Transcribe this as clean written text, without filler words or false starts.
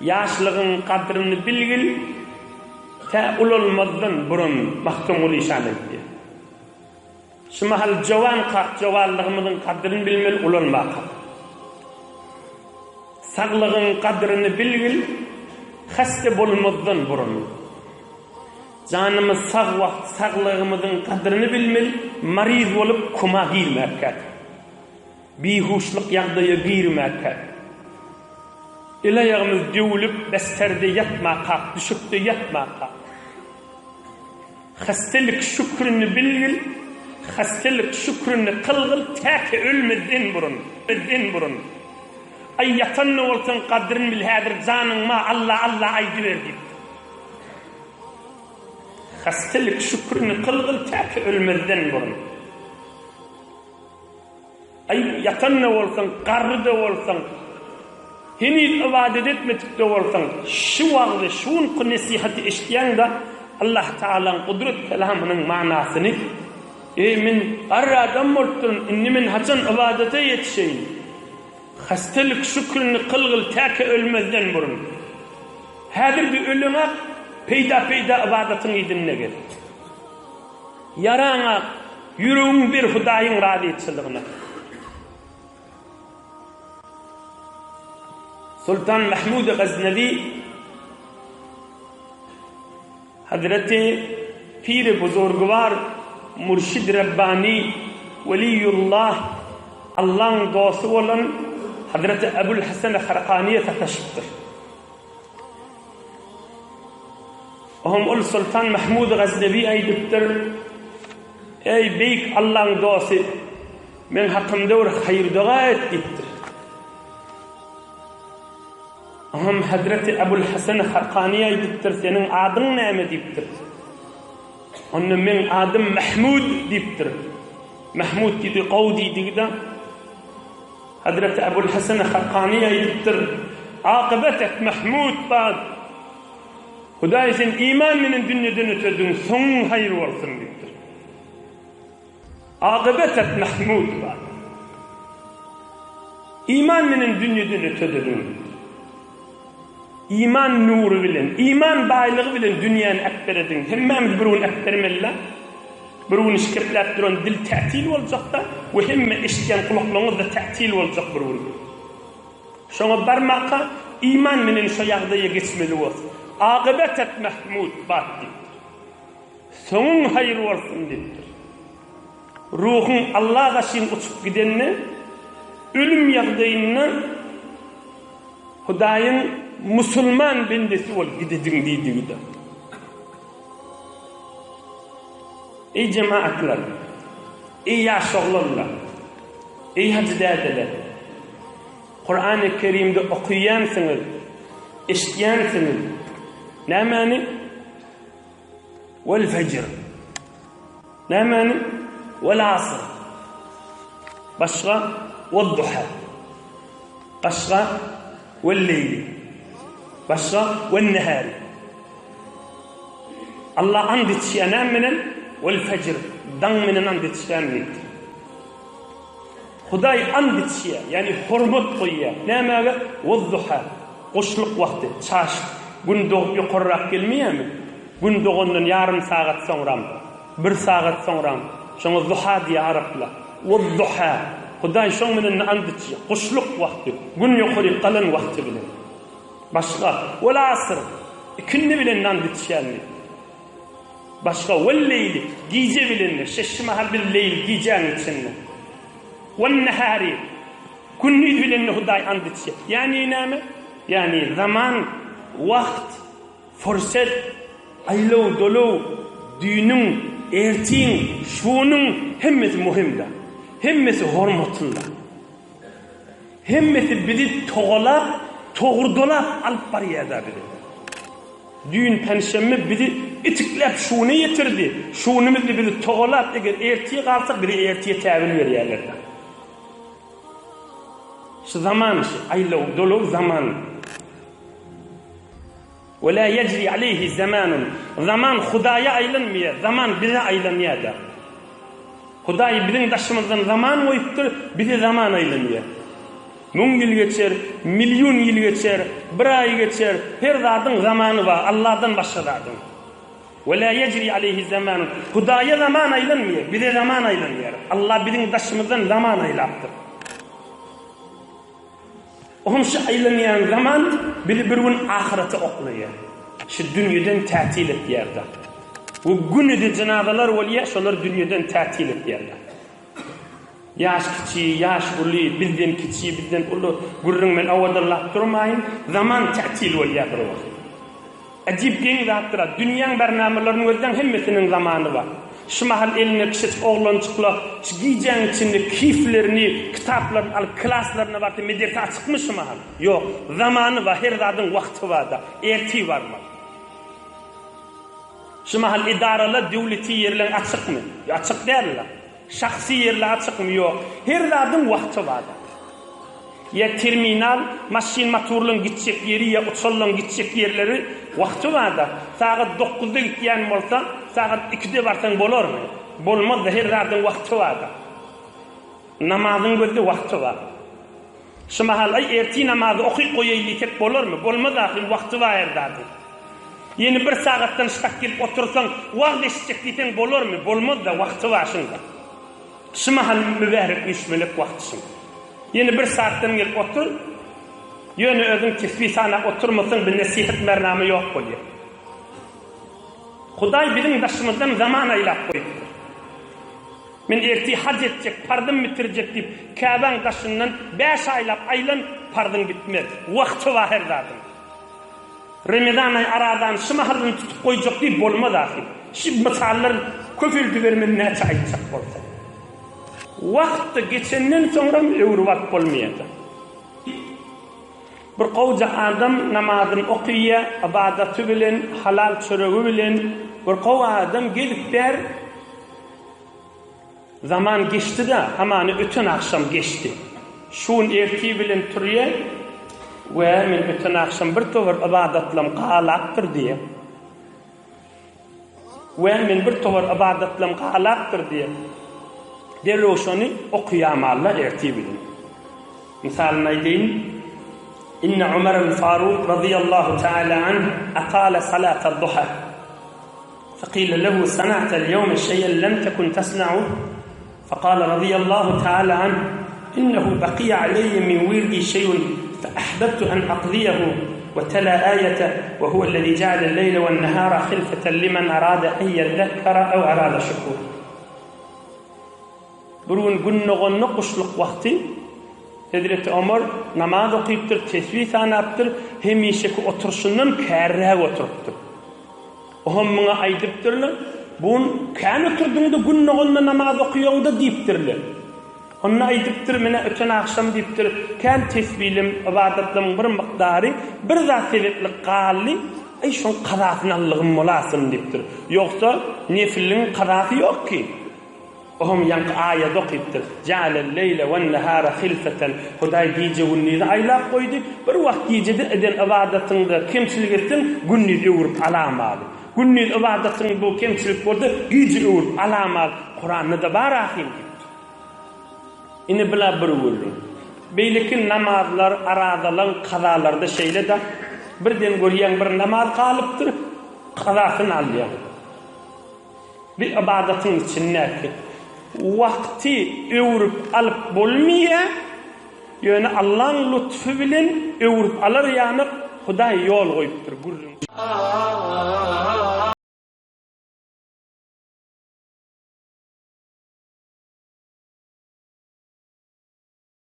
Ýaşlygyň gadryny bilgil, tä ulalmazdan burun, Magtymguly şan aýtýar. Şu mahal jowankak jowanlygymyzyň gadryny bilmeli, ulalmakak. Saglygyň gadryny bilgil, hasta bolmazdan burun. Janymyz sag wagt saglygymyzyň gadryny bilmeli, maryz bolup koma girmäkäk. Bihuşlyk ýagdaýa girmäkäk. El-aýagymyz döwülip besterde ýatmakak, düşekde ýatmakak. Hastelik şükrüni bilgil, hastelik şükrüni kylgyl täki ölmezden burun, den burun. Aý ýatan-da bolsaň gadryn bil häzir janyň ma Alla Alla aýdyber diýipdir. Hastelik şükrüni kylgyl täki ölmezden burun. Aý, ýatan-da bolsaň, garry-da bolsaň, heniz ybadat etmedik-de bolsaň, şu wagzy, şu günki nesihaty eşidýäň-de, Allah Tagalaň gudrat kelamynyň manasyny, Eý, men garry adam bolupdyryn, indi men haçan ybadata ýetişeýin? Hastelik şükrüni kylgyl täki ölmezden burun. Häzir-de öleňak, peýda-peýda ybadatyň yzynda gez. Ýaraňa ýüregiň ber Hudaýyň razyçylygyna. Sultan Mahmud Gaznawi Hazreti Piri Buzurgwar Murşid Rabbani Weliýullah Allaň dosty bolan Hazreti Ebul Hasan Harkaniýe sataşypdyr. Oňam ol Soltan Mahmud Gaznewi aýdypdyr, Eý, beýik Allaň dosty, meň hakymda bir haýyr-doga et diýipdir. Oňam Hazreti Abul Hasan Harkany aýdypdyr, Seniň adyň näme diýipdir. Onda meň adym Mahmud diýipdir. Mahmud diýdi, gowy diýdigi-de, Hazreti Abul Hasan Hakany aýdypdyr, Akybetek Mahmud bad! Hudaý sen iman menen dünýeden ötediň, soňuň haýyr bolsun diýipdir. Akybetek Mahmud bad! Iman menen dünýeden ötediň. Iman nury bilen, iman baýlygy bilen dünýäni äkberediň. Hemmämiz bir gün äkbermeli-la. Bir gün şikepläp duran dil tätil boljakda we hemme eşidýän gulaklaryňyz-da tätil boljak bir gün. Şoňa barmaka iman menen şo ýagdaýa geçmeli bos. Agybetet Mahmud bat diýipdir. Soňuň haýyr bolsun diýipdir. Ruhuň Alla gaşyn uçup gidende ölüm ýagdaýynda Hudaýyň musulman bendesi bolup gidediň diýdigi-de. Eý jemaatlar! Eý ýaş oglanlar! Eý hajy dädeler! Kurany Kerimde okaýansyňyz, eşidýänsiňiz. Nämäni? Wel fejr. Nämäni? Wel asr. Başga wed duha. Başga wel leýli. Başga wen nehari. Allah and içýär näme bilen? Wel fejr, daň bilen and içýän diýipdir. Hudaý and içýär, ýagny hormat goýýar. Nämäge? Wed-duha, guşluk wagty, çaşt, Gün dogup ýokarrak gelmeýärmi? Gün dogandan ýarym sagat soňram, bir sagat soňram, şoňa duha diýýär araplar. Wed-duha, Hudaý şoň bilen and içýär, guşluk wagty, Gün ýokaryk galan wagty bilen. Başga, Wel-asr, ikindi bilen and içýän diýip. Başga, Wel-leýli, gije bilen-de, şeşşi mahal biz leýl, gijäň içinde. Wen-nehari, gündiz bilen-de Hudaý and içýär. Ýagny näme? Ýagny zaman, wagt, fursat, aýlaw-dolaw, düýnüň, ertiň, şunuň hemmesi möhüm-dä. Hemmesi hormatynda. Hemmesi bizi togalap, togurdalap alyp barýar-da bizi. Düýn penşenbe bizi itikläp şuna ýetirdi. Şunymyzda bizi togalap, eger ertir galsak bize ertir täwil berýärler-de. Şu zaman şu aýlaw, dolaw zaman. Ve la yecri aleyhi zamanun. Zaman Hudaýa aýlanmaýar, zaman bize aýlanýar-da. Hudaý biziň daşymyzdan zaman goýupdyr, bize zaman aýlanýar. Müň ýyl geçer, million ýyl geçer, bir aý geçer, her zadyň zamany bar, Allahdan başga zadyň. Ve la yecri aleyhi zamanun. Hudaýa zaman aýlanmaýar, bize zaman aýlanýar. Allah biziň daşymyzdan zaman aýlapdyr. Ohm şu aýlanýan zaman bizi bir gün ahyrete oklaýar. Şu dünýeden tätil etýär-de. We günüde jynazalar bolýar, şolar dünýeden tätil etýär-de. Ýaş kiçi, ýaş uly, bizden kiçi, bizden uly, gürrüň men owadanlap durmaýyn, zaman tätil bolýar bir wagt. Äjip geň zatdyr-a, dünýäň bernamalaryny gözläň hemmesiniň zamany bar. Şu mahal eline kiçijik oglanjykla şu gijäň içinde kiflerini, kitaplaryny alyp klaslaryna barsa mederse açykmy şu mahal? Ýok. Zamany bar, her zadyň wagty bar-da. Ertir barmaly. Şu mahal edaralar, döwleti ýerleň açykmy? Ýok, açyk däl-le. Şahsy ýerler açykmy? Ýok. Her zadyň wagty bar-da. Ýa terminal, maşyn motorlaryň gitjek ýeri ýa uçarlaryň gitjek ýerleri wagty bar-da. Sagat dokuzda gitýän bolsa, sagat ikide barsaň bolarmy? Bolmaz-da, her zadyň wagty bar-da. Namazyň gözde wagty bar. Şu mahal, aý, ertir namazy okyp goýaýyn diýsek bolarmy? Bolmaz ahyryn, wagty bar her zadyň. Ýene bir sagatdan ştak gelip otursaň, wagyz eşitjek diýseň bolarmy? Bolmaz-da, wagty bar şuň-da. Şu mahal mübärek üýşmelek wagty şuň. Ýene bir saatdan gelip otur, ýöne özüň tesbih sanap oturmasaň bir nesihat bernama ýok bolýar. Hudaý biziň daşymyzdan zaman aýlap goýupdyr. Men ertir haj etjek, parzym bitirjek diýip, Käbäň daşyndan bäş aýlap aýlan, parzyň bitmez. Wagty bar her zadyň. Remezan aýy arazany şu mahalyny tutup goýjak diýip bolmaz ahyr. Şu mysallar köpeldibermeli näçe aýtjak bolsaň. Wagt-da geçenden soňram öwrüp alyp bolmaýar-da. Bir gowja adam namazyny okyýa, ybadaty bilen, halal çöregi bilen bir gowy adam gezip ber. Zaman geçdi-de, hamany öten agşam geçdi. Şu gün ertir bilen turýa we men öten agşam bir towar ybadatlam galapdyr diýýä. We men bir towar ybadatlam galapdyr diýýä. Derrew şony okaýamalla ertir bilen. Mysalyny aýdaýyn, Inne Umar al-Faruk razyýallahu taala anh atala salatal duha. Fekile lehu sana'tel ýewme şeýen lem tekun tasna'u, fekale razyýallahu taala anh, innehu bakiýe aleýe min wirdi şeýun fe ahbebtu en akziýehu we tela aýete we huwellezî je'alel leýle wen-nehâra hilfeten limen arâde en ýezzekkera ew arâde şükûr. Bir gün gün doganda guşluk wagty Hezreti Omar namaz okypdyr, tesbih sanapdyr, hemişeki oturyşyndan kärräk oturypdyr. Ohm muňa aýdypdyrlar, Bu gün kän oturdyň-da gün doganda namaz okaýaň-da diýipdirler. Onda aýdypdyr, Menä öten agşam diýipdir, kän tesbilim, ybadatlarymyň bir mukdary bir zat sebäpli galdy, aý şoň kazasyny aldygym bolasyn diýipdir. Ýogsa nefiliň kazasy ýok ki. Ohm ýaňky aýady okypdyr. Ja'alel-leýle wen-nehara hilfeten, Hudaý gije-gündizi aýlap goýdy, bir wagt gijede eden ybadatyňda kemçilik etseň, gündiz öwrüp alamaly. Gündiz ybadatyň bu kemçilik bolsa, gije öwrüp alamaly. Kuranda-da bar ahym diýipdir. Ine bula bir gürrüň. Beýleki namazlar, arazalaň kazalarda şeýle-de, birden görýäň bir namaz galypdyr, kazasyny alýaň. Bir ybadatyň içindäki wagty öwrüp alyp bolmaýar, ýöne Allaň lutfy bilen öwrüp alar ýaly Hudaý ýol goýupdyr gürrüň.